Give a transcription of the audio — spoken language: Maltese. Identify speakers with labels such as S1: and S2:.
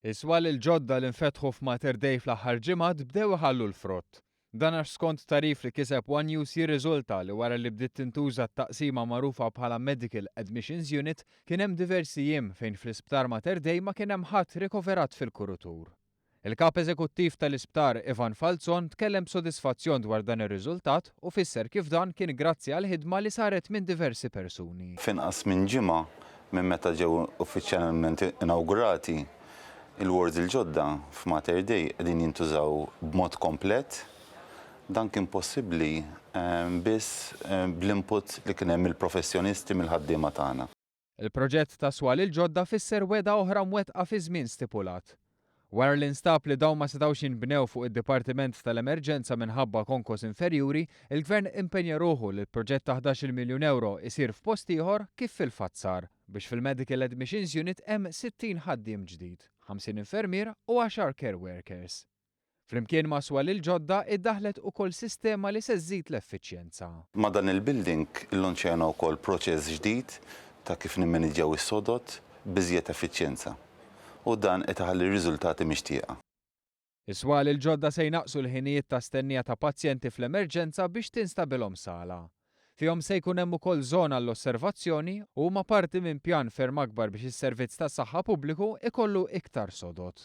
S1: Is-swali l-ġodda li nfetħu f'Mater Dei fl-aħħar ġimgħat bdew iħallu l-frott. Dan għax skont tagħrif li kiseb one News jirriżulta li wara li bdiet tintuża t-taqsima magħrufa bħala Medical Admissions Unit kien hemm diversi jiem fejn fl-Isptar Mater Dei ma kien hemm ħadd rikoverat fil-kurutur. Il-Kap Eżekuttiv tal-Isptar Ivan Falzon tkellem b'sodisfazzjon dwar dan ir-riżultat u fisser kif dan kien grazzi għall-ħidma li saret minn diversi persuni.
S2: F'inqas minn ġimgħa minn meta ġew uffiċjalment inawgurati, il-wards il-ġodda f'Mater Dei qegħdin jintużaw b'mod komplet. Dan kien possibbli biss bl-input li kien hemm mill-professjonisti, mill-ħaddiema tagħna.
S1: Il-proġett ta' swali l-ġodda fisser wegħda oħra mwettqa fi żmien stipulat. Wara li nstab li dawn ma setgħux jinbnew fuq id-Dipartiment tal-Emerġenza minħabba konkos inferjuri, il-Gvern impenja ruħu li l-proġett ta' 11-il miljun ewro isir f'post ieħor kif fil-fatt sar, biex fil-Medical Admissions Unit hemm 60 ħaddiem ġdid, 50 infermier u għaxar care workers. Flimkien ma' swali l-ġodda iddaħħlet ukoll sistema li se żżid l-effiċjenza.
S2: Ma' dan il-building illonċjajna wkoll proċess ġdid ta' kif nimmaniġġjaw is-sodod b'iżjed effiċjenza u dan qed iħalli r-riżultati mixtieqa.
S1: Is-swali l-ġodda se jnaqqsu l-ħinijiet ta' stennija ta' pazjenti fl-emerġenza biex tinstabilhom sala. Fihom se jkun hemm ukoll żona għall-osservazzjoni u huma parti minn pjan ferm akbar biex is-servizz tas-saħħa pubbliku ikollu iktar sodod.